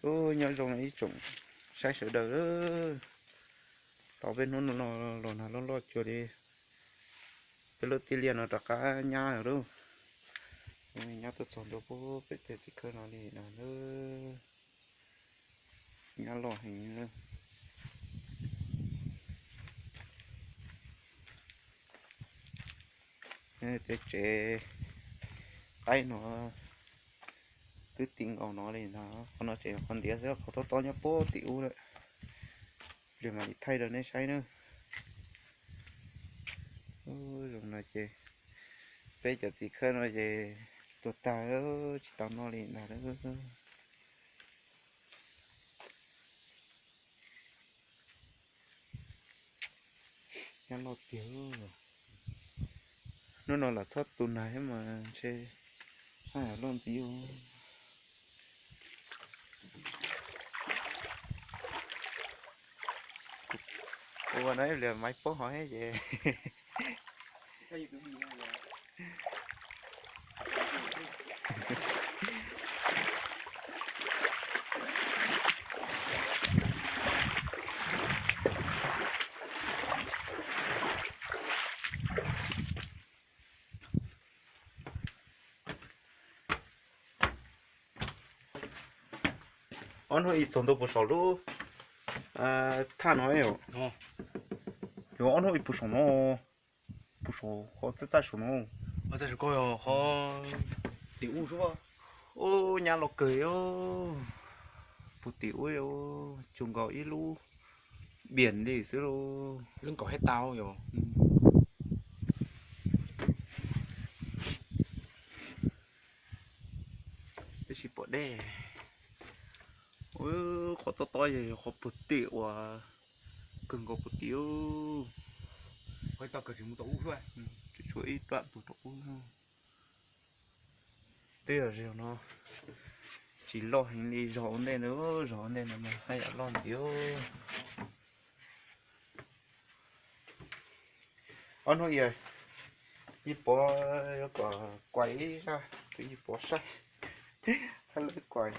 Nyob zoo ib tsoom saib sawv daws, tau peb hnub no los nag loj loj cuag li, peb lub tij liaj no rov qab nyab lawm lauj. Nyab tuaj txog ntua pem tej txiv khawb no li na, nyab loj heev. Tej tsev qaib no twb ti nkaus no li ntag, qhov no tseem qhov ntiav xwb, qhov tob tob nyob puag tim ub lawm. Pliag mam li thaij rau nej saib na. Zoo no ces peb cov txiv khawb no ces tuag tag, tsis tau noj li ntag. Nyab loj tiag. Hnub no los txhob tu nag thiab mas ntshe haj yam loj ntxiv. Ua no ib pliag maiv paub hov thiab ces. Ob hnub ib txog ntua puag saum lub thaj no, yog ob hnub ib puag saum no, puag saum qhov txaj txaj saum no. Txaj saum ko yog qhov tim ub xwb. Ub, nyab loj kawg, puag tim ub cuag nkaus ib lub biam li xwb lauj. Lub nkaum hab tau yog. Twb tsis pom dej. Qhov tob tob yog qhov puag tim uas kawg nkaus puag tim. Tshuav ib pab puag tom ub. Twb yog zog no tsis loj heev li zog ua ntej na, zog ua ntej no mas haj yam loj ntxiv. Ob hnub ib, Yij Pov yuav kom kuais ib zaj rau Yij Pov saib, hab lawv kuais.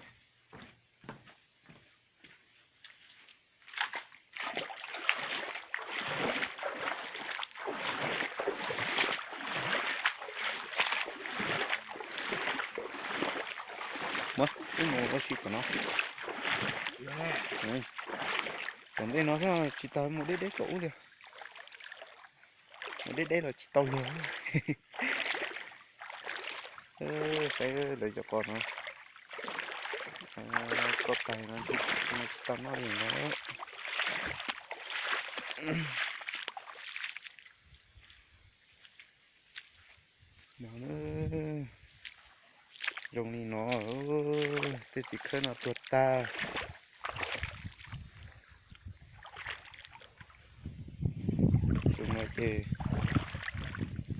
Muab ib mus ua si tom no. Tom ntej no xwb tsis tas mus deb deb tom ub li. Mus deb deb los tsis tau luag. Saib lawv cov qos no, koj tais no tsis tau noj li no. No, zoo li no, tej txiv khawb no tuag tag. Xyoo no ces,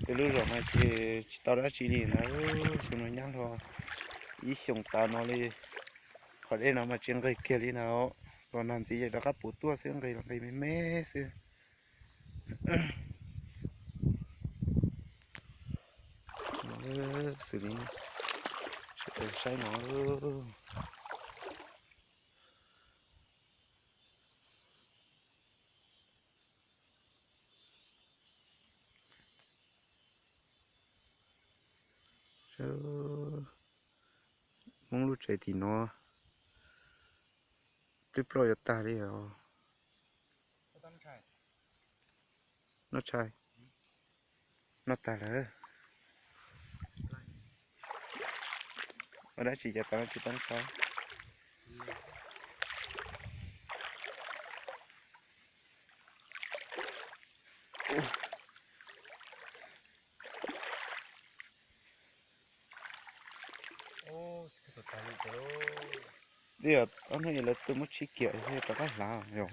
tej lub zos no ces tsis tau dab tsi li na. Xyoo no nyab hlo ib xyoos tas no li. Qhov dej no mas tsis nqis kiag li na. Los nag ntxiv ces rov qab puv tuaj xwb, nqis los nqis me me xwb. Xws li sawv daws saib no. Hmoob lub tsev tim no twb ploj yuav tag li os. Noj tshais, noj tag lawm. Ua dab tsi cas tas no tsis tau noj tshais? Twb yog ob hnub lawv tuaj muab tshib kiag thiaj rov qab hlav yom.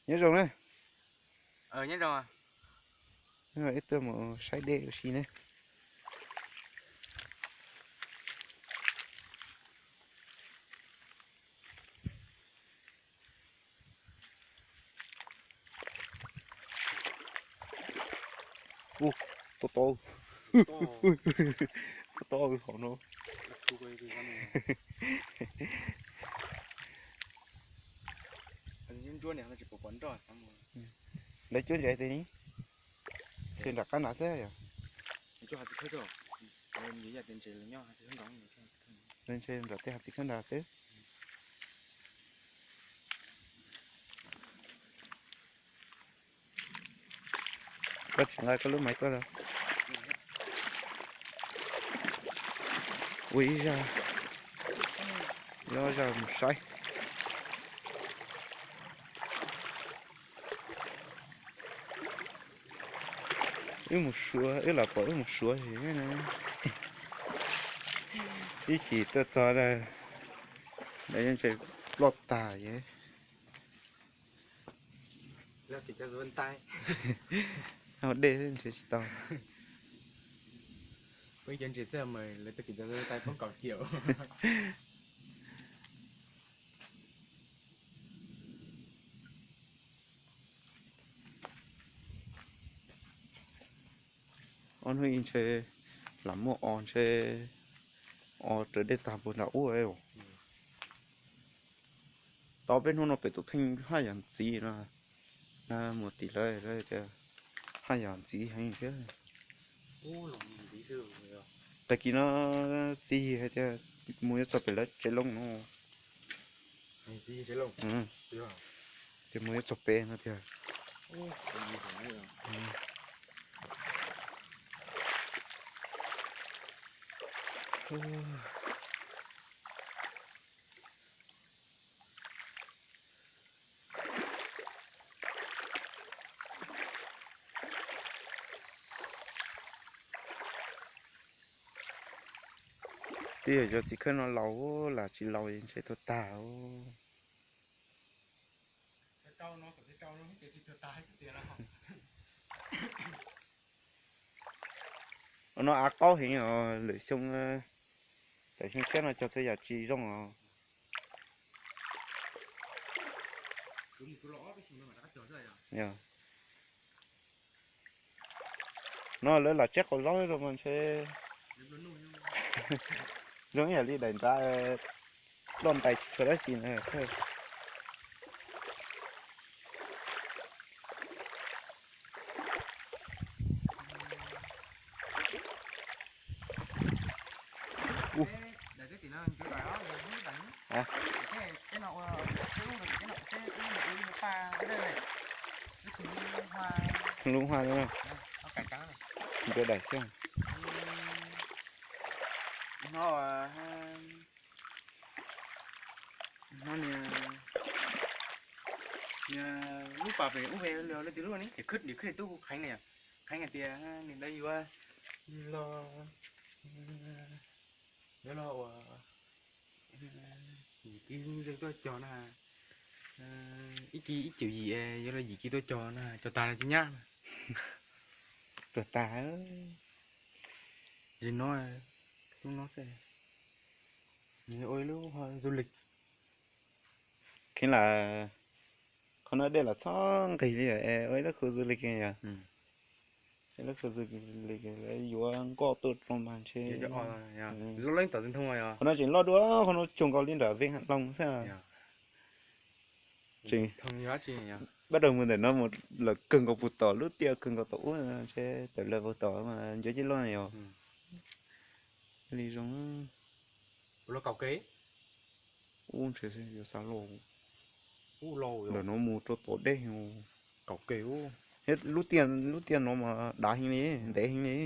Nyob zoo na. Ib tuaj mus saib dej ua si ne. Ub, tob tob, tob tob hauv no. Lawv cuab ntses tes ni, ces nram qab nrad xwb yom. Ntshe nram tej hav txiv khawb nrad xwb. Koj tsis nqa koj lub maiv tuaj los? Ua ib zaj, ib zaj mus saib. Wb mus suav, wb los pom wb mus suav, ib chim tuaj txog lawm, lawv yeej tseem ploj tag. Hauv dej xwb nrhiav tsis tau. Peb cov ntses xwb mas lawv tau kis cov tai poob kaum ciam. Ob hnub ib ntshe lam muaj o ntshe o raws dej tag puag nram ub. Tau peb hnub no pem tus kheej haj yam ntxiv no, mus tim lawv lawv tias haj yam ntxiv heev thiab. Tag kis no txiv yig hais tias mus yuav txog pem lawv tsev loo no. Ces mus yuav txog pem no tiag. Twb yog cov txiv khawb no laus lam tsis laus ntshe tuag tag. No av qaub heev os, lwm xyoo, tam xyoo tshiab no cog txhua yam tsis zoo os. No lawv lam tseb qau zaub rau mas ntshe zoo ib yam li daim ntav, loj ntais tsis tshuav dab tsi na. Lub hua no, ncuav daim xwb. Lub pas pem ub ve leej twg lub ne, khwb khwb tub kheev na, kheev hais tias nws lawv yuav los, yuav los ua yim kiv zeeg tuaj cog na, ib kiv ib cum yim yuav los yim kiv tuaj cog na, cog tas los cia nyab. Tuag tas. Zim no, lub no xwb, ua ib lub du lịch. Kheev lam qhov no dej los txhob nqig li es ua ib lub khu du lịch yom. Ib lub khu du lịch yuav nkoj tuaj rau mas ntshe. Qhov no tseem loj dua, qhov no cuag nkaus li nram Vịnh Hạ Long xwb. Tseem, pab rau mus ntawm no mus lawm kawg nkaus puag tom lub tiaj kawg nkaus tom ub, ntshe tawm lawm puag tom mas ncuav cij loj yom. Li zoo. Ub ntshe yuav xa lauj. Ntawm no mus rau tom dej. Thiab lub tiaj, lub tiaj no mas dav heev li, ntev heev li.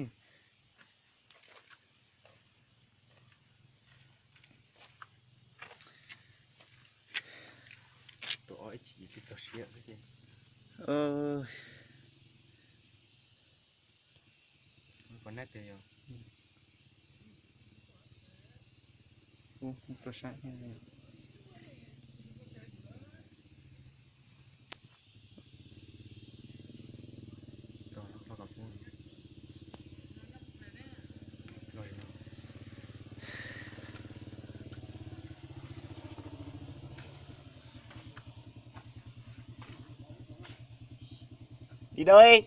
Đi đâu đi?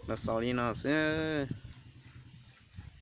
Los xaus li no xwb.